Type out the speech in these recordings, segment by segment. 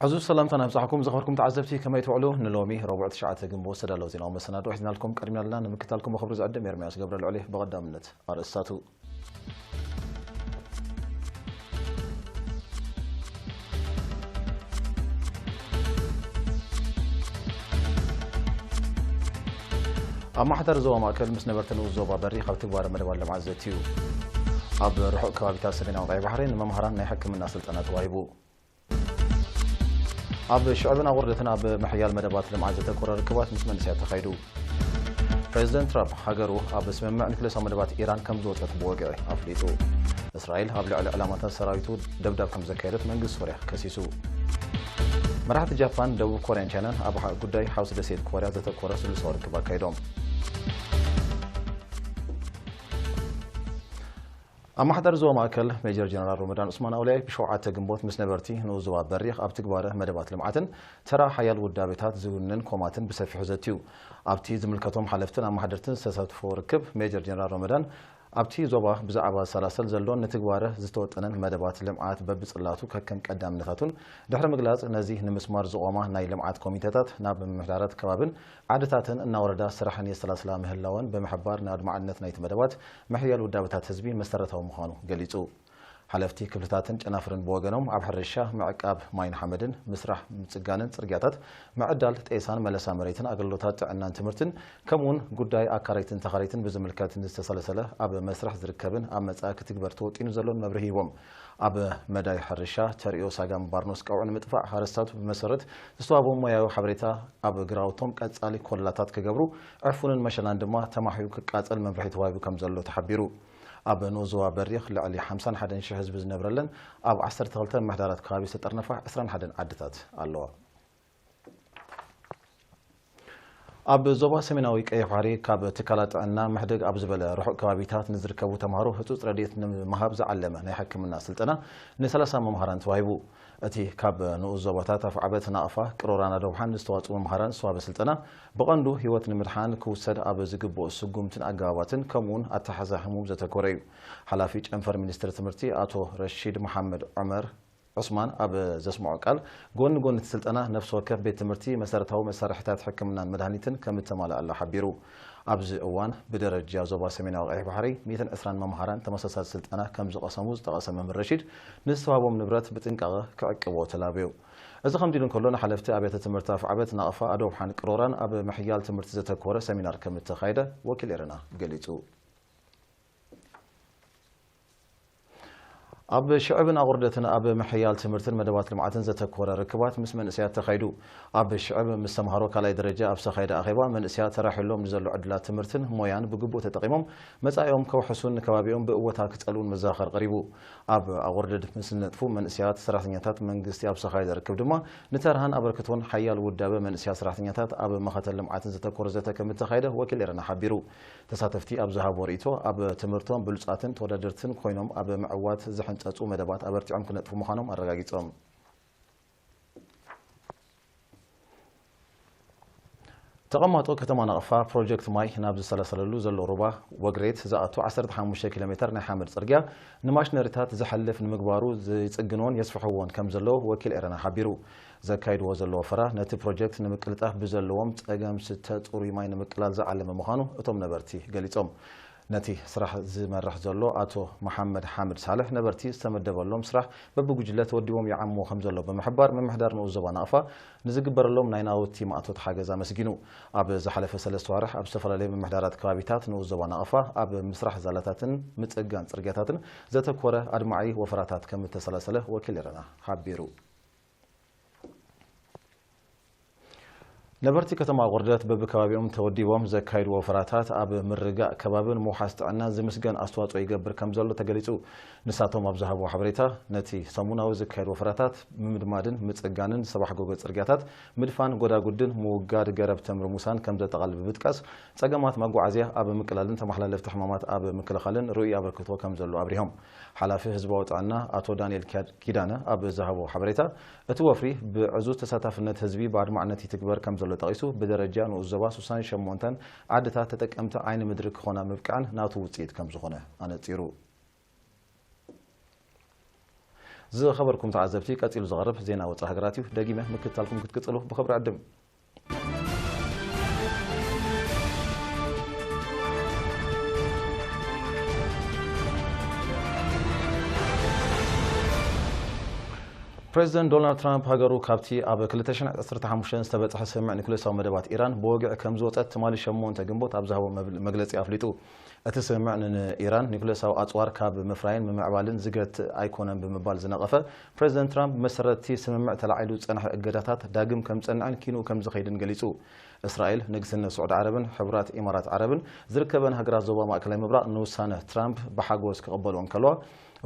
ዕዙዝ ሰላምታ ናብጻሕኩም ዝኸበርኩም ተዓዘብቲ፣ ከመይ ትውዕሉ? ንሎሚ ረቡዕ ትሽዓተ ግንቦት ዝተዳለወ ዜናዊ መሰናድኦ ሒዝናልኩም ቀሪብና ኣለና። ንምክታልኩም ብኽብሪ ዝዕድም ኤርምያስ ገብረልዑል እየ። ብቐዳምነት ኣርእስታቱ። ኣማሕዳሪ ዞባ ማእከል ምስ ነበርቲ ንኡስ ዞባ በሪኽ ኣብ ትግባረ መደባት ልምዓት ዘትዩ። ኣብ ርሑቕ ከባቢታት ሰሜናዊ ቀይሕ ባሕሪ ንመምሃራን ናይ ሕክምና ስልጠና ተዋሂቡ። ኣብ ሽዕብን ኣቑርደትን ኣብ ምሕያል መደባት ልምዓት ዘተኮረ ርክባት ምስ መንእሰያት ተኻይዱ። ፕሬዚደንት ትራምፕ ሃገሩ ኣብ ስምምዕ ኒክሌሳዊ መደባት ኢራን ከም ዝወጸት ብወግዒ ኣፍሊጡ። እስራኤል ኣብ ልዕሊ ዕላማታት ሰራዊቱ ደብዳብ ከም ዘካየደት መንግስቲ ሶርያ ከሲሱ። መራሕቲ ጃፓን፣ ደቡብ ኮርያን ቻይናን ኣብ ሓ-፣ ጉዳይ ሓውሲ ደሴት ኮርያ ዘተኮረ ስሉሳዊ ርክብ ኣካይዶም። ኣማሕዳሪ ዞባ ማእከል ሜጀር ጀነራል ሮመዳን ዑስማን ኣውልያይ ብሸውዓተ ግንቦት ምስ ነበርቲ ንኡስ ዞባ በሪኽ ኣብ ትግባረ መደባት ልምዓትን ተራ ሓያል ውዳቤታት ዝውንን ኮማትን ብሰፊሑ ዘትዩ። ኣብቲ ዝምልከቶም ሓለፍትን ኣማሕደርትን ዝተሳትፎ ርክብ፣ ሜጀር ጀነራል ሮመዳን ኣብቲ ዞባ ብዛዕባ ዝሰላሰል ዘሎን ንትግባረ ዝተወጠነን መደባት ልምዓት በብጽላቱ ከከም ቀዳምነታቱን ድሕሪ ምግላጽ፣ ነዚ ንምስማር ዝቖማ ናይ ልምዓት ኮሚቴታት ናብ ምምሕዳራት ከባብን ዓድታትን እናወረዳ ስራሕን የሰላስላ ምህላወን ብምሕባር፣ ንኣድማዕነት ናይቲ መደባት ምሕያል ውዳበታት ህዝቢ መሰረታዊ ምዃኑ ገሊጹ። ሓለፍቲ ክፍልታትን ጨናፍርን ብወገኖም፣ ኣብ ሕርሻ፣ ምዕቃብ ማይን ሓመድን፣ ምስራሕ ምጽጋንን ጽርግያታት፣ ምዕዳል ጤሳን መለሳ መሬትን፣ ኣገልግሎታት ጥዕናን ትምህርትን፣ ከምኡውን ጉዳይ ኣካረይትን ተኻረይትን ብዝምልከት ንዝተሰለሰለ ኣብ መስርሕ ዝርከብን ኣብ መጻኢ ክትግበር ተወጢኑ ዘሎን መብርሂ ሂቦም። ኣብ መዳይ ሕርሻ፣ ተርእዮ ሳጋም ባርኖስ ቀውዒ ንምጥፋእ ሓረስታቱ ብመሰረት ዝተዋህቦም ሞያዊ ሓበሬታ ኣብ ግራውቶም ቀጻሊ ኮለላታት ክገብሩ፣ ዕፉንን መሸላን ድማ ተማሕዩ ክቃጸል መምርሒ ተዋሂቡ ከም ዘሎ ተሓቢሩ። ኣብ ንኡስ ዞባ በሪኽ ልዕሊ ሓምሳን ሓደን ሽሕ ህዝቢ ዝነብረለን ኣብ ዓሰርተ ክልተ ምምሕዳራት ከባቢ ዝተጠርነፋ ዕስራን ሓደን ዓድታት ኣለዋ። ኣብ ዞባ ሰሜናዊ ቀይሕ ባሕሪ ካብ ትካላት ጥዕና ምሕደግ ኣብ ዝበለ ርሑቕ ከባቢታት ንዝርከቡ ተምሃሮ ህጹጽ ረድኤት ንምሃብ ዝዓለመ ናይ ሕክምና ስልጠና ንሰላሳ መምሃራን ተዋሂቡ። እቲ ካብ ንኡስ ዞባታት ኣፍዓበት፣ ናቕፋ፣ ቅሮራን ኣደብሓን ዝተዋጽኡ መምሃራን ዝተዋህበ ስልጠና፣ ብቐንዱ ህይወት ንምድሓን ክውሰድ ኣብ ዝግብኦ ስጉምትን ኣገባባትን፣ ከምኡውን ኣተሓሕዛ ህሙም ዘተኮረ እዩ። ሓላፊ ጨንፈር ሚኒስትሪ ትምህርቲ ኣቶ ረሺድ መሓመድ ዑመር ዑስማን ኣብ ዘስምዖ ቃል፣ ጎኒ ጎኒ እቲ ስልጠና፣ ነፍሲ ወከፍ ቤት ትምህርቲ መሰረታዊ መሳርሒታት ሕክምናን መድሃኒትን ከም እተማልኣላ ሓቢሩ። ኣብዚ እዋን፣ ብደረጃ ዞባ ሰሜናዊ ቀይሕ ባሕሪ፣ ሚእትን ዕስራን መምሃራን ተመሳሳሊ ስልጠና ከም ዝቐሰሙ ዝጠቐሰ መምህር ረሺድ፣ ንዝተዋህቦም ንብረት ብጥንቃቐ ክዕቅብዎ ተላብዩ። እዚ ከምዚ ኢሉ እንከሎ፣ ንሓለፍቲ ኣብያተ ትምህርቲ ኣፍዓበት፣ ናቕፋ፣ ኣደብሓን ቅሮራን ኣብ ምሕያል ትምህርቲ ዘተኮረ ሰሚናር ከም እተኻየደ ወኪል ኤረና ገሊጹ። ኣብ ሽዕብን ኣቑርደትን ኣብ ምሕያል ትምህርትን መደባት ልምዓትን ዘተኮረ ርክባት ምስ መንእሰያት ተኻይዱ። ኣብ ሽዕብ ምስ ተምሃሮ ካልኣይ ደረጃ ኣብ ዝተኻየደ ኣኼባ፣ መንእሰያት ተራሒሎም ንዘሎ ዕድላት ትምህርትን ሞያን ብግቡእ ተጠቒሞም መጻኢኦም ከውሕሱን ንከባቢኦም ብእወታ ክጸልዉን መዘኻኸሪ ቀሪቡ። ኣብ ኣቑርደት ምስ ዝነጥፉ መንእሰያት ሰራሕተኛታት መንግስቲ ኣብ ዝተኻየደ ርክብ ድማ፣ ንተራን ኣበርክቶን ሓያል ውዳበ መንእሰያት ሰራሕተኛታት ኣብ መኸተ ልምዓትን ዘተኮረ ዘተ ከም እተኻየደ ወኪል ኤረና ሓቢሩ። ተሳተፍቲ ኣብ ዝሃቦ ርእይቶ፣ ኣብ ትምህርቶም ብሉጻትን ተወዳደርትን ኮይኖም ኣብ ምዕዋት ዝሕንጸጹ መደባት ኣበርቲዖም ክነጥፉ ምዃኖም ኣረጋጊጾም። ተቐማጦ ከተማ ናቕፋ፣ ፕሮጀክት ማይ ናብ ዝሰላሰለሉ ዘሎ ሩባ ወግሬት ዝኣቱ ዓሰርተ ሓሙሽተ ኪሎ ሜተር ናይ ሓመድ ጽርግያ ንማሽነሪታት ዝሓልፍ ንምግባሩ ዝጽግንዎን የስፍሕዎን ከም ዘለዉ ወኪል ኤረና ሓቢሩ። ዘካይድዎ ዘሎ ወፈራ፣ ነቲ ፕሮጀክት ንምቅልጣፍ ብዘለዎም ጸገም ስተ ጽሩይ ማይ ንምቅላል ዝዓለመ ምዃኑ እቶም ነበርቲ ገሊጾም። ነቲ ስራሕ ዝመርሕ ዘሎ ኣቶ መሓመድ ሓምድ ሳልሕ፣ ነበርቲ ዝተመደበሎም ስራሕ በብጉጅለ ተወዲቦም ይዓምዎ ከም ዘሎ ብምሕባር፣ ምምሕዳር ንኡስ ዞባ ናቕፋ ንዝግበረሎም ናይ ናውቲ ማእቶት ሓገዝ ኣመስጊኑ። ኣብ ዝሓለፈ ሰለስተ ዋርሕ፣ ኣብ ዝተፈላለዩ ምምሕዳራት ከባቢታት ንኡስ ዞባ ናቕፋ፣ ኣብ ምስራሕ ዛላታትን ምጽጋን ጽርግያታትን ዘተኮረ ኣድማዒ ወፈራታት ከም እተሰላሰለ ወኪል ኤረና ሓቢሩ። ነበርቲ ከተማ ኣቑርደት በብከባቢኦም ተወዲቦም ዘካይድዎ ወፈራታት፣ ኣብ ምርጋእ ከባብን ምውሓስ ጥዕናን ዝምስገን ኣስተዋጽኦ ይገብር ከም ዘሎ ተገሊጹ። ንሳቶም ኣብ ዝሃብዎ ሓበሬታ፣ ነቲ ሰሙናዊ ዝካየድ ወፈራታት ምምድማድን ምጽጋንን ዝተባሕጎገ ጽርግያታት ምድፋን፣ ጎዳጉድን ምውጋድ ገረብ ተምሪ ሙሳን ከም ዘጠቓልል ብምጥቃስ፣ ጸገማት መጓዓዝያ ኣብ ምቅላልን ተመሓላለፍቲ ሕማማት ኣብ ምክልኻልን ርኡይ ኣበርክቶ ከም ዘሎ ኣብሪሆም። ሓላፊ ህዝባዊ ጥዕና ኣቶ ዳንኤል ኪያ-፣ ኪዳነ ኣብ ዝሃቦ ሓበሬታ፣ እቲ ወፍሪ ብዕዙዝ ተሳታፍነት ህዝቢ ብኣድማዕነት ይትግበር ከም ዘሎ ጠቒሱ፣ ብደረጃ ንኡስ ዞባ ሱሳን ሸሞንተን ዓድታት ተጠቀምቲ ዓይኒ ምድሪ ክኾና ምብቃዕን ናቱ ውጽኢት ከም ዝኾነ ኣነጺሩ። ዝኸበርኩም ተዓዘብቲ፣ ቀጺሉ ዝቐርብ ዜና ወጻኢ ሃገራት እዩ። ደጊመ ምክትታልኩም ክትቅጽሉ ብኽብሪ ዕድም። ፕሬዚደንት ዶናልድ ትራምፕ ሃገሩ ካብቲ ኣብ ክልተ ሽሕን ዕስራን ሓሙሽተን ዝተበጽሐ ስምምዕ ኒኩሌሳዊ መደባት ኢራን ብወግዒ ከም ዝወጸት ትማሊ ሸሞንተ ግንቦት ኣብ ዝሃቦ መብል-፣ መግለጺ ኣፍሊጡ። እቲ ስምምዕ ን-፣ ንኢራን ኒኩሌሳዊ ኣጽዋር ካብ ምፍራይን ምምዕባልን ዝገትእ ኣይኮነን ብምባል ዝነቐፈ ፕሬዚደንት ትራምፕ፣ ብመሰረት እቲ ስምምዕ ተላዒሉ ዝጸንሐ እገዳታት ዳግም ከም ዝጸንዕን ኪንኡ ከም ዝኸይድን ገሊጹ። እስራኤል፣ ንግስነት ስዑዲ ዓረብን ሕቡራት ኢማራት ዓረብን ዝርከበን ሃገራት ዞባ ማእከላይ ምብራቕ ንውሳነ ትራምፕ ብሓጎስ ክቕበልኦ እንከለዋ፣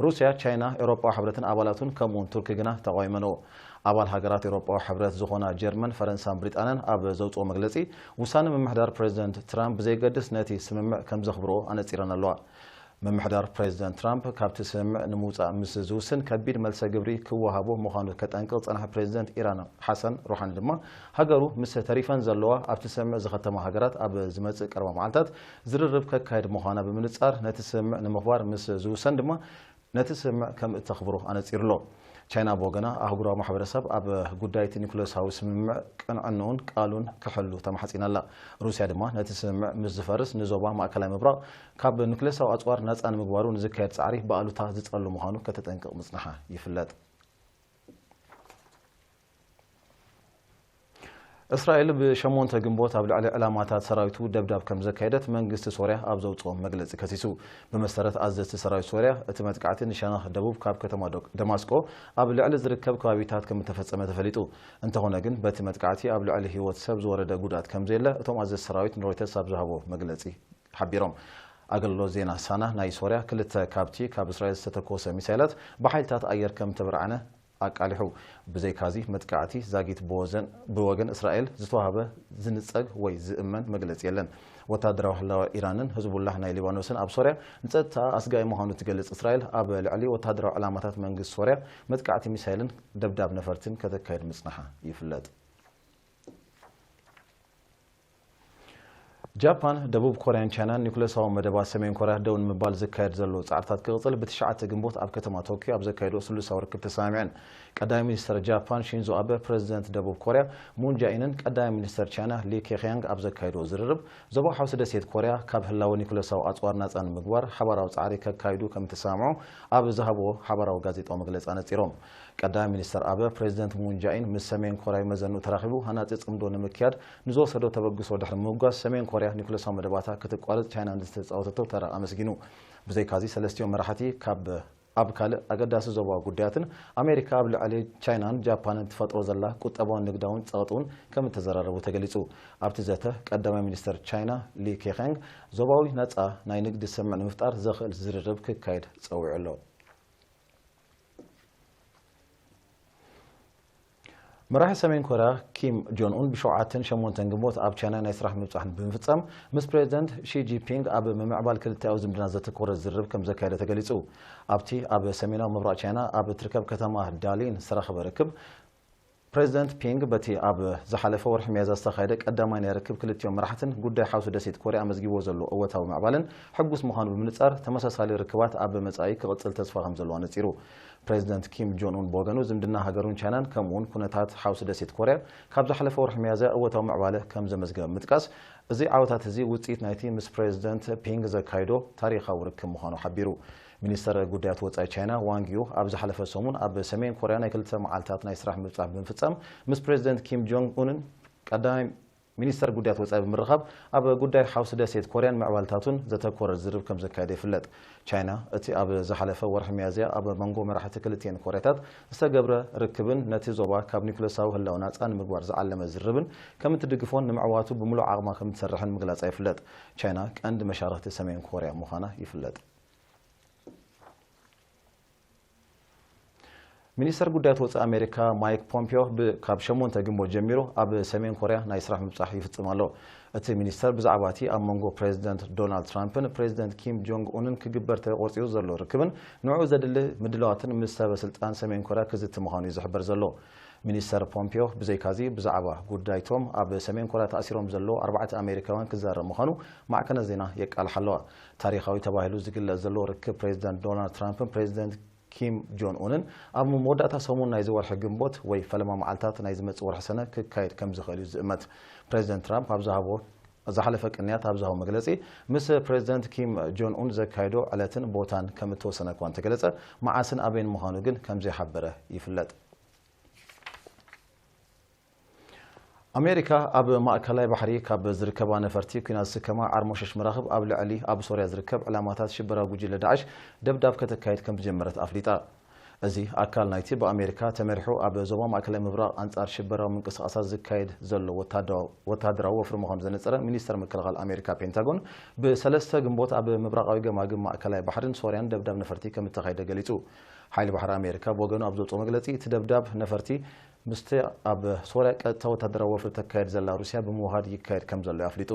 ሩስያ፣ ቻይና፣ ኤውሮጳዊ ሕብረትን ኣባላቱን ከምኡውን ቱርኪ ግና ተቓዊመንኦ። ኣባል ሃገራት ኤውሮጳዊ ሕብረት ዝኾና ጀርመን፣ ፈረንሳን ብሪጣንያን ኣብ ዘውፅኦ መግለፂ፣ ውሳነ ምምሕዳር ፕሬዚደንት ትራምፕ ብዘየገድስ ነቲ ስምምዕ ከም ዘኽብርኦ ኣነፂረን ኣለዋ። ምምሕዳር ፕሬዚደንት ትራምፕ ካብቲ ስምምዕ ንምውፃእ ምስ ዝውስን ከቢድ መልሰ ግብሪ ክወሃቦ ምዃኑ ከጠንቅቕ ዝጸንሐ ፕሬዚደንት ኢራን ሓሰን ሩሓኒ ድማ፣ ሃገሩ ምስ ተሪፈን ዘለዋ ኣብቲ ስምምዕ ዝኸተማ ሃገራት ኣብ ዝመጽእ ቀረባ መዓልታት ዝርርብ ከካይድ ምዃና ብምንጻር፣ ነቲ ስምምዕ ንምኽባር ምስ ዝውሰን ድማ ነቲ ስምምዕ ከም እተኽብሮ ኣነጺሩ ኣሎ። ቻይና ብወገና፣ ኣህጉራዊ ማሕበረሰብ ኣብ ጉዳይ እቲ ኒኩለሳዊ ስምምዕ ቅንዕንኡን ቃሉን ክሕሉ ተማሕጺና ኣላ። ሩስያ ድማ ነቲ ስምምዕ ምስ ዝፈርስ ንዞባ ማእከላይ ምብራቕ ካብ ኒኩለሳዊ ኣጽዋር ናጻ ንምግባሩ ንዝካየድ ጻዕሪ ብኣሉታ ዝጸሉ ምዃኑ ከተጠንቅቕ ምጽንሓ ይፍለጥ። እስራኤል ብሸሞንተ ግንቦት ኣብ ልዕሊ ዕላማታት ሰራዊቱ ደብዳብ ከም ዘካየደት መንግስቲ ሶርያ ኣብ ዘውጽኦ መግለጺ ከሲሱ። ብመሰረት ኣዘዝቲ ሰራዊት ሶርያ፣ እቲ መጥቃዕቲ ንሸነኽ ደቡብ ካብ ከተማ ዶ-፣ ደማስቆ ኣብ ልዕሊ ዝርከብ ከባቢታት ከም እተፈጸመ ተፈሊጡ። እንተኾነ ግን፣ በቲ መጥቃዕቲ ኣብ ልዕሊ ህይወት ሰብ ዝወረደ ጉድኣት ከም ዘየለ እቶም ኣዘዝቲ ሰራዊት ንሮይተርስ ኣብ ዝሃቦ መግለጺ ሓቢሮም። ኣገልግሎት ዜና ሳና ናይ ሶርያ፣ ክልተ ካብቲ ካብ እስራኤል ዝተተኮሰ ሚሳይላት ብሓይልታት ኣየር ከም ተበርዓነ ኣቃሊሑ። ብዘይካዚ መጥቃዕቲ ዛጊት ብወዘን-፣ ብወገን እስራኤል ዝተዋህበ ዝንጸግ ወይ ዝእመን መግለጺ የለን። ወታደራዊ ህላወ ኢራንን ህዝቡላህ ናይ ሊባኖስን ኣብ ሶርያ ንጸጥታ ኣስጋኢ ምዃኑ ትገልጽ እስራኤል፣ ኣብ ልዕሊ ወታደራዊ ዕላማታት መንግስቲ ሶርያ መጥቃዕቲ ሚሳይልን ደብዳብ ነፈርትን ከተካይድ ምጽንሓ ይፍለጥ። ጃፓን፣ ደቡብ ኮርያን ቻይናን ኒኩለሳዊ መደባት ሰሜን ኮርያ ደው ንምባል ዝካየድ ዘሎ ጻዕርታት ክቕጽል ብትሽዓተ ግንቦት ኣብ ከተማ ቶኪዮ ኣብ ዘካየዶ ስሉሳዊ ርክብ ተሰማሚዐን። ቀዳማይ ሚኒስተር ጃፓን ሺንዞ ኣበ፣ ፕረዚደንት ደቡብ ኮርያ ሙን ጃኢንን ቀዳማይ ሚኒስተር ቻይና ሊ ኬኽያንግ ኣብ ዘካየድዎ ዝርርብ፣ ዞባ ሓውሲ ደሴት ኮርያ ካብ ህላወ ኒኩለሳዊ ኣጽዋር ናጻ ንምግባር ሓባራዊ ጻዕሪ ከካይዱ ከም እተሰማምዑ ኣብ ዝሃብዎ ሓባራዊ ጋዜጣዊ መግለጺ ኣነጺሮም። ቀዳማይ ሚኒስተር ኣበ፣ ፕረዚደንት ሙን ጃኢን ምስ ሰሜን ኮርያ መዘንኡ ተራኺቡ ሃናጺ ጽምዶ ንምክያድ ንዝወሰዶ ተበግሶ ድሕሪ ምምጓስ፣ ሰሜን ኮርያ ኒኩለሳዊ መደባታ ክትቋርጽ ቻይና ንዝተጻወተቶ ተራ ኣመስጊኑ። ብዘይካዚ፣ ሰለስቲኦም መራሕቲ ካብ ኣብ ካልእ ኣገዳሲ ዞባዊ ጉዳያትን ኣሜሪካ ኣብ ልዕሊ ቻይናን ጃፓንን ትፈጥሮ ዘላ ቁጠባውን ንግዳውን ጸቕጢ እውን ከም እተዘራረቡ ተገሊጹ። ኣብቲ ዘተ፣ ቀዳማይ ሚኒስተር ቻይና ሊ ኬኽያንግ ዞባዊ ነጻ ናይ ንግዲ ስምምዕ ንምፍጣር ዘኽእል ዝርርብ ክካየድ ጸዊዑ ኣሎ። መራሒ ሰሜን ኮርያ ኪም ጆን ኡን ብሸውዓተን ሸሞንተን ግንቦት ኣብ ቻይና ናይ ስራሕ ምብጻሕ ብምፍጻም፣ ምስ ፕሬዚደንት ሺ ጂንፒንግ ኣብ ምምዕባል ክልተኣዊ ዝምድና ዘተኮረ ዝርርብ ከም ዘካየደ ተገሊጹ። ኣብቲ ኣብ ሰሜናዊ ምብራቕ ቻይና ኣብ እትርከብ ከተማ ዳሊን ዝተረኸበ ርክብ፣ ፕሬዚደንት ፒንግ በቲ ኣብ ዝሓለፈ ወርሒ ሚያዝያ ዝተኻየደ ቀዳማይ ናይ ርክብ ክልቲኦም መራሕትን ጉዳይ ሓውሲ ደሴት ኮርያ ኣመዝጊብዎ ዘሎ እወታዊ ምዕባለን ሕጉስ ምዃኑ ብምንጻር፣ ተመሳሳሊ ርክባት ኣብ መጻኢ ክቕጽል ተስፋ ከም ዘለዎ ኣነጺሩ። ፕሬዚደንት ኪም ጆን ኡን ብወገኑ፣ ዝምድና ሃገሩን ቻይናን ከምኡውን ኩነታት ሓውሲ ደሴት ኮርያ ካብ ዝሓለፈ ወርሒ ሚያዝያ እወታዊ ምዕባለ ከም ዘመዝገበ ምጥቃስ፣ እዚ ዓወታት እዚ ውጽኢት ናይቲ ምስ ፕሬዚደንት ፒንግ ዘካይዶ ታሪኻዊ ርክብ ምዃኑ ሓቢሩ። ሚኒስተር ጉዳያት ወጻኢ ቻይና ዋንግ ዩ ኣብ ዝሓለፈ ሰሙን ኣብ ሰሜን ኮርያ ናይ ክልተ መዓልታት ናይ ስራሕ ምብጻሕ ብምፍጻም፣ ምስ ፕሬዚደንት ኪም ጆንግ ኡንን ቀዳማይ ሚኒስተር ጉዳያት ወጻኢ ብምርኻብ፣ ኣብ ጉዳይ ሓውሲ ደሴት ኮርያን ምዕባልታቱን ዘተኮረ ዝርርብ ከም ዘካየደ ይፍለጥ። ቻይና፣ እቲ ኣብ ዝሓለፈ ወርሒ ሚያዝያ ኣብ መንጎ መራሕቲ ክልቲኤን ኮርያታት ዝተገብረ ርክብን ነቲ ዞባ ካብ ኒኩለሳዊ ህላወ ናጻ ንምግባር ዝዓለመ ዝርርብን ከም እትድግፎን ንምዕዋቱ ብምሉእ ዓቕማ ከም እትሰርሕን ምግላጻ ይፍለጥ። ቻይና ቀንዲ መሻርኽቲ ሰሜን ኮርያ ምዃና ይፍለጥ። ሚኒስተር ጉዳያት ወጻኢ ኣሜሪካ ማይክ ፖምፒዮ ብ-፣ ካብ ሸሞንተ ግንቦት ጀሚሩ ኣብ ሰሜን ኮርያ ናይ ስራሕ ምብጻሕ ይፍጽም ኣሎ። እቲ ሚኒስተር ብዛዕባ እቲ ኣብ መንጎ ፕሬዚደንት ዶናልድ ትራምፕን ፕሬዚደንት ኪም ጆንግ ኡንን ክግበር ተቖጺሩ ዘሎ ርክብን ንዕኡ ዘድሊ ምድላዋትን ምስ ሰበ ስልጣን ሰሜን ኮርያ ክዝቲ ምዃኑ እዩ ዝሕበር ዘሎ። ሚኒስተር ፖምፒዮ ብዘይካዚ ብዛዕባ ጉዳይቶም ኣብ ሰሜን ኮርያ ተኣሲሮም ዘለዉ ኣርባዕተ ኣሜሪካውያን ክዛረብ ምዃኑ ማዕከናት ዜና የቃልሓ ኣለዋ። ታሪኻዊ ተባሂሉ ዝግለጽ ዘሎ ርክብ ፕሬዚደንት ዶናልድ ትራምፕን ፕሬዚደንት ኪም ጆን ኡንን ኣብ መወዳእታ ሰሙን ናይዚ ወርሒ ግንቦት ወይ ፈለማ መዓልታት ናይ ዝመጽእ ወርሒ ሰነ ክካየድ ከም ዝኽእል እዩ ዝእመት። ፕሬዚደንት ትራምፕ ኣብ ዝሃቦ ዝሓለፈ ቅንያት ኣብ ዝሃቦ መግለጺ፣ ምስ ፕሬዚደንት ኪም ጆን ኡን ዘካየዶ ዕለትን ቦታን ከም እተወሰነ እኳ እንተገለጸ፣ መዓስን ኣበይን ምዃኑ ግን ከም ዘይሓበረ ይፍለጥ። ኣሜሪካ ኣብ ማእከላይ ባሕሪ ካብ ዝርከባ ነፈርቲ ኲናት ዝስከማ ዓርሞሸሽ መራኽብ ኣብ ልዕሊ ኣብ ሶርያ ዝርከብ ዕላማታት ሽበራዊ ጉጅለ ዳዕሽ ደብዳብ ከተካይድ ከም ዝጀመረት ኣፍሊጣ። እዚ ኣካል ናይቲ ብኣሜሪካ ተመሪሑ ኣብ ዞባ ማእከላይ ምብራቕ ኣንጻር ሽበራዊ ምንቅስቓሳት ዝካየድ ዘሎ ወታደራዊ ወፍሪ ምዃኑ ዘነጸረ ሚኒስተር ምክልኻል ኣሜሪካ ፔንታጎን፣ ብሰለስተ ግንቦት ኣብ ምብራቓዊ ገማግም ማእከላይ ባሕርን ሶርያን ደብዳብ ነፈርቲ ከም እተኻየደ ገሊጹ። ሓይሊ ባሕሪ ኣሜሪካ ብወገኑ ኣብ ዘውጽኦ መግለጺ፣ እቲ ደብዳብ ነፈርቲ ምስቲ ኣብ ሶርያ ቀጥታ ወታደራዊ ወፍሪ ተካየድ ዘላ ሩስያ ብምውሃድ ይካየድ ከም ዘሎ ኣፍሊጡ።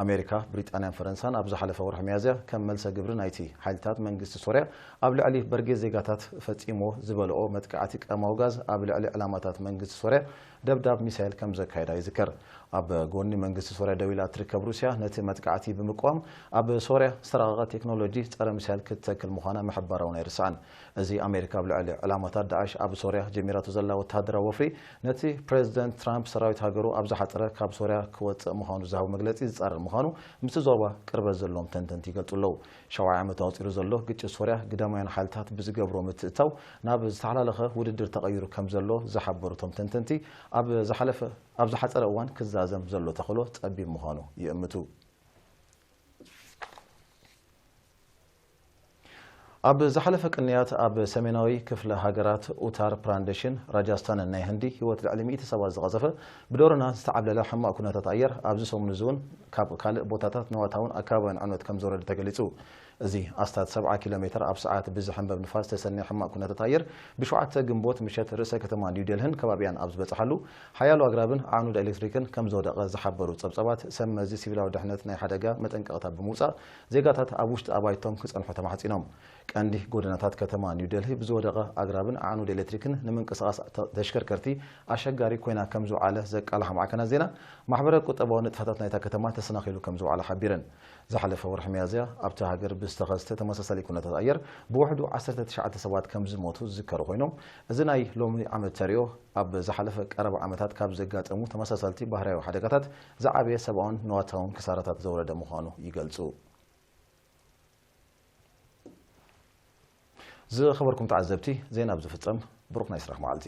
ኣሜሪካ፣ ብሪጣንያን ፈረንሳን ኣብ ዝሓለፈ ወርሒ ሚያዝያ ከም መልሰ ግብሪ ናይቲ ሓይልታት መንግስቲ ሶርያ ኣብ ልዕሊ በርጌስ ዜጋታት ፈጺሞ ዝበልኦ መጥቃዕቲ ቀማዊ ጋዝ ኣብ ልዕሊ ዕላማታት መንግስቲ ሶርያ ደብዳብ ሚሳይል ከም ዘካየዳ ይዝከር። ኣብ ጎኒ መንግስቲ ሶርያ ደው ኢላ እትርከብ ሩስያ ነቲ መጥቃዕቲ ብምቅዋም ኣብ ሶርያ ዝተራቐቐ ቴክኖሎጂ ጸረ ሚሳይል ክትተክል ምዃና ምሕባራ እውን ኣይርስዓን። እዚ ኣሜሪካ ኣብ ልዕሊ ዕላማታት ዳዕሽ ኣብ ሶርያ ጀሚራቶ ዘላ ወተሃደራዊ ወፍሪ፣ ነቲ ፕሬዚደንት ትራምፕ ሰራዊት ሃገሩ ኣብ ዝሓጸረ ካብ ሶርያ ክወጽእ ምዃኑ ዝሃቦ መግለጺ ዝጻረር ምዃኑ ምስቲ ዞባ ቅርበት ዘለዎም ተንተንቲ ይገልጹ ኣለዉ። ሻውዓይ ዓመት ኣቑጺሩ ዘሎ ግጭት ሶርያ፣ ግዳማውያን ሓይልታት ብዝገብሮ ምትእትታው ናብ ዝተሓላለኸ ውድድር ተቐይሩ ከም ዘሎ ዝሓበሩ እቶም ተንተንቲ፣ ኣብ ዝሓለፈ ኣብ ዝሓጸረ እዋን ክዛዘም ዘሎ ተኽእሎ ጸቢብ ምዃኑ ይእምቱ። ኣብ ዝሓለፈ ቅንያት ኣብ ሰሜናዊ ክፍለ ሃገራት ኡታር ፕራንደሽን ራጃስታንን ናይ ህንዲ ህይወት ልዕሊ ሚእቲ ሰባት ዝቐዘፈ ብዶሮና ዝተዓብለለ ሕማቕ ኩነታት ኣየር ኣብዚ ሰሙን እዚ እውን ካብ ካልእ ቦታታት ንዋታውን ኣከባቢውን ዕንወት ከም ዝወረደ ተገሊጹ። እዚ ኣስታት ሰብዓ ኪሎ ሜተር ኣብ ሰዓት ብዝሕንበብ ንፋስ ዝተሰነየ ሕማቕ ኩነታት ኣየር ብሸውዓተ ግንቦት ምሸት ርእሰ ከተማ ኒው ዴልህን ከባቢያን ኣብ ዝበጽሓሉ ሓያሎ ኣግራብን ኣዕኑድ ኤሌክትሪክን ከም ዝወደቐ ዝሓበሩ ጸብጻባት ሰብ መዚ ሲቪላዊ ድሕነት ናይ ሓደጋ መጠንቀቕታ ብምውጻእ ዜጋታት ኣብ ውሽጢ ኣባይቶም ክጸንሑ ተማሕጺኖም። ቀንዲ ጎደናታት ከተማ ኒው ዴልሂ ብዝወደቐ ኣግራብን ኣዕኑድ ኤሌክትሪክን ንምንቅስቓስ ተ-፣ ተሽከርከርቲ ኣሸጋሪ ኮይና ከም ዝውዓለ ዘቃልሓ ማዕከናት ዜና፣ ማሕበረ ቁጠባዊ ንጥፈታት ናይታ ከተማ ተሰናኺሉ ከም ዝውዓለ ሓቢረን። ዝሓለፈ ወርሒ ሚያዝያ ኣብታ ሃገር ብዝተኸስተ ተመሳሳሊ ኩነታት ኣየር ብውሕዱ ዓሰርተ ትሽዓተ ሰባት ከም ዝሞቱ ዝዝከሩ ኮይኖም፣ እዚ ናይ ሎሚ ዓመት ተርእዮ ኣብ ዝሓለፈ ቀረባ ዓመታት ካብ ዘጋጠሙ ተመሳሳልቲ ባህርያዊ ሓደጋታት ዝዓበየ ሰብኣውን ንዋታውን ክሳራታት ዘውረደ ምዃኑ ይገልጹ። ዝኸበርኩም ተዓዘብቲ፣ ዜና ኣብ ዝፍጸም፣ ብሩኽ ናይ ስራሕ መዓልቲ።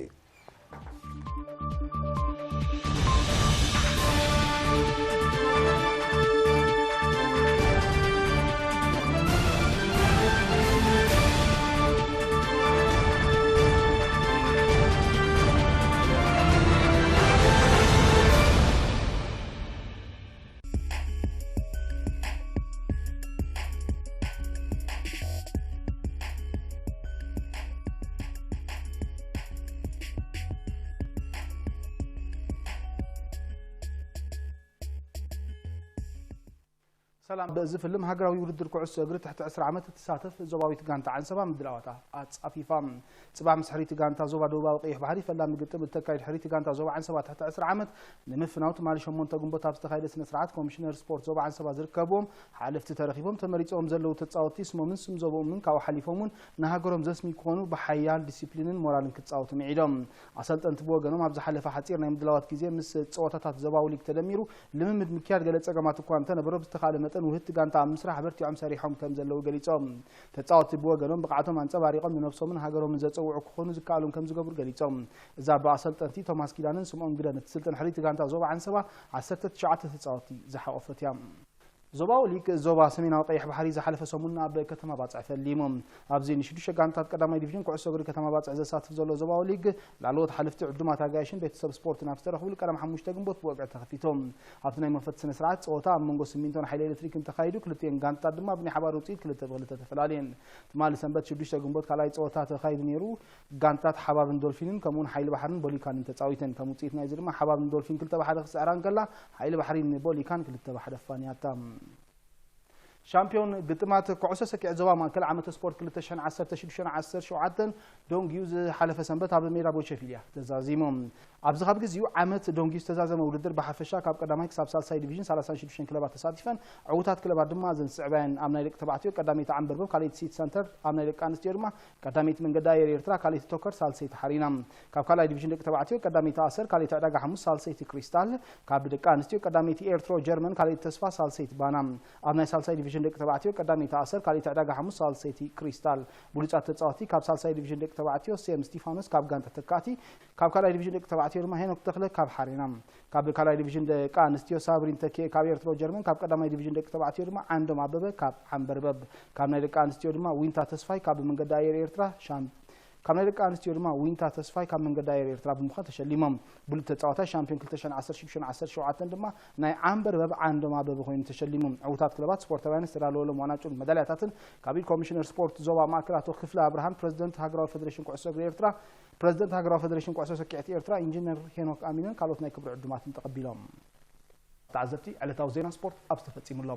ሰላም። በዚ ፍልም ሃገራዊ ውድድር ኩዕሶ እግሪ ትሕቲ ዕስራ ዓመት እትሳተፍ ዞባዊት ጋንታ ዓንሰባ ምድላዋታ ኣጻፊፋ። ጽባሕ ምስ ሕሪቲ ጋንታ ዞባ ደቡባዊ ቀይሕ ባሕሪ ፈላሚ ግጥም እተካይድ ሕሪቲ ጋንታ ዞባ ዓንሰባ ትሕቲ ዕስራ ዓመት ንምፍናው ትማሊ ሸሞንተ ግንቦት ኣብ ዝተኻየደ ስነ ስርዓት ኮሚሽነር ስፖርት ዞባ ዓንሰባ ዝርከብዎም ሓለፍቲ ተረኺቦም ተመሪጾም ዘለዉ ተጻወትቲ ስሞምን ስም ዞቦምን ካብኡ ሓሊፎም እውን ንሃገሮም ዘስሚ ክኾኑ ብሓያል ዲሲፕሊንን ሞራልን ክጻወቱ ምዒዶም። ኣሰልጠንቲ ብወገኖም ኣብ ዝሓለፈ ሓጺር ናይ ምድላዋት ግዜ ምስ ጸወታታት ዞባዊ ሊግ ተደሚሩ ልምምድ ምክያድ ገለ ጸገማት እኳ እንተነበሮ ብዝተኻእለ መጠን ውህድቲ ጋንታ ኣብ ምስራሕ በርቲዖም ሰሪሖም ከም ዘለዉ ገሊጾም። ተጻወትቲ ብወገኖም ብቕዓቶም ኣንጸባሪቖም ንነብሶምን ሃገሮምን ዘጸውዑ ክኾኑ ዝከኣሎም ከም ዝገብሩ ገሊጾም። እዛ ብኣሰልጠንቲ ቶማስ ኪዳንን ስምኦን ግደን እትስልጠን ሕሪቲ ጋንታ ዞባ ዓንሰባ ዓሰርተ ትሽዓተ ተጻወትቲ ዝሓቖፈት እያ። ዞባዊ ሊግ ዞባ ሰሜናዊ ቀይሕ ባሕሪ ዝሓለፈ ሰሙን ኣብ ከተማ ባጽዕ ፈሊሙ። ኣብዚ ንሽዱሽተ ጋንታት ቀዳማይ ዲቪዥን ኩዕሶ እግሪ ከተማ ባጽዕ ዘሳትፍ ዘሎ ዞባዊ ሊግ ላዕለዎት ሓለፍቲ ዕዱማት ኣጋይሽን ቤተሰብ ስፖርትን ኣብ ዝተረኽብሉ ቀዳም ሓሙሽተ ግንቦት ብወግዒ ተኸፊቱ። ኣብቲ ናይ መኽፈቲ ስነ ስርዓት ጸወታ ኣብ መንጎ ስሚንቶን ሓይሊ ኤሌክትሪክን ተኻይዱ፣ ክልቲኤን ጋንታት ድማ ብናይ ሓባር ውጽኢት ክልተ ብክልተ ተፈላለየን። ትማሊ ሰንበት ሽዱሽተ ግንቦት ካልኣይ ጸወታ ተኻይዱ ነይሩ። ጋንታት ሓባብን ዶልፊንን ከምኡውን ሓይሊ ባሕርን ቦሊካንን ተጻዊተን። ከም ውጽኢት ናይዚ ድማ ሓባብን ዶልፊን ክልተ ብ ሓደ ክስዕራ እንከላ፣ ሓይሊ ባሕሪ ንቦሊካን ክልተ ብ ሓደ ኣፋንያታ። ሻምፒዮን ግጥማት ኩዕሶ ሰኪዐት ዞባ ማእከል ዓመተ ስፖርት ክልተ ሽሕን ዓሰርተ ሽዱሽተን ዓሰርተ ሸውዓተን ዶንጊዩ ዝሓለፈ ሰንበት ኣብ ሜዳ ቦቸፊል እያ ተዛዚሙ። ኣብዚ ካብ ግዚኡ ዓመት ዶንጊዩ ዝተዛዘመ ውድድር ብሓፈሻ ካብ ቀዳማይ ክሳብ ሳልሳይ ዲቪዥን ሰላሳን ሽዱሽተን ክለባት ተሳቲፈን፣ ዕዉታት ክለባት ድማ እዘን ዝስዕባ እየን። ኣብ ናይ ደቂ ተባዕትዮ ቀዳመይቲ ዓምበርበብ፣ ካልኣይቲ ሲቲ ሰንተር፣ ኣብ ናይ ደቂ ኣንስትዮ ድማ ቀዳመይቲ መንገዲ ኣየር ኤርትራ፣ ካልኣይቲ ቶከር፣ ሳልሰይቲ ሓሪና። ካብ ካልኣይ ዲቪዥን ደቂ ተባዕትዮ ቀዳመይቲ ኣሰር፣ ካልኣይቲ ዕዳጋ ሓሙስ፣ ሳልሰይቲ ክሪስታል፣ ካብ ደቂ ኣንስትዮ ቀዳመይቲ ኤርትሮ ጀርመን፣ ካልኣይቲ ተስፋ፣ ሳልሰይቲ ባና። ኣብ ናይ ሳልሳይ ዲቪዥን ደቂ ተባዕትዮ ቀዳመይቲ ኣሰር፣ ካልኣይቲ ዕዳጋ ሓሙስ፣ ሳልሰይቲ ክሪስታል። ብሉጻት ተጻወትቲ ካብ ሳልሳይ ዲቪዥን ደቂ ተባዕትዮ ሴም ስቲፋኖስ ካብ ጋንታ ተካእቲ፣ ካብ ካልኣይ ዲቪዥን ደቂ ተባዕትዮ ድማ ሄኖክ ተኽለ ካብ ሓሬና፣ ካብ ካልኣይ ዲቪዥን ደቂ ኣንስትዮ ሳብሪን ተኪኤ ካብ ኤርትሮ ጀርመን፣ ካብ ቀዳማይ ዲቪዥን ደቂ ተባዕትዮ ድማ ዓንዶም ኣበበ ካብ ዓምበርበብ፣ ካብ ናይ ደቂ ኣንስትዮ ድማ ዊንታ ተስፋይ ካብ መንገዲ ኣየር ኤርትራ ሻም ካብ ናይ ደቂ ኣንስትዮ ድማ ዊንታ ተስፋይ ካብ መንገዲ ኣየር ኤርትራ ብምዃን ተሸሊሞም። ብሉጽ ተጻዋታይ ሻምፒዮን ክልተ ሽሕን ዓሰርተ ሽዱሽተን ዓሰርተ ሸውዓተን ድማ ናይ ዓምበርበብ ዓንዶም ኣበበ ኮይኑ ተሸሊሙ። ዕዉታት ክለባት ስፖርታውያን ዝተዳለወሎም ዋንጫን መዳልያታትን ካብ ኢድ ኮሚሽነር ስፖርት ዞባ ማእከል ኣቶ ክፍለ ኣብርሃን ፕረዚደንት ሃገራዊ ፌደሬሽን ኩዕሶ እግሪ ኤርትራ ፕረዚደንት ሃገራዊ ፌደሬሽን ኩዕሶ ሰኪዐት ኤርትራ ኢንጂነር ሄኖክ ኣሚንን ካልኦት ናይ ክብሪ ዕዱማትን ተቐቢሎም። ተዓዘብቲ፣ ዕለታዊ ዜና ስፖርት ኣብዚ ተፈጺሙ ኣሎ።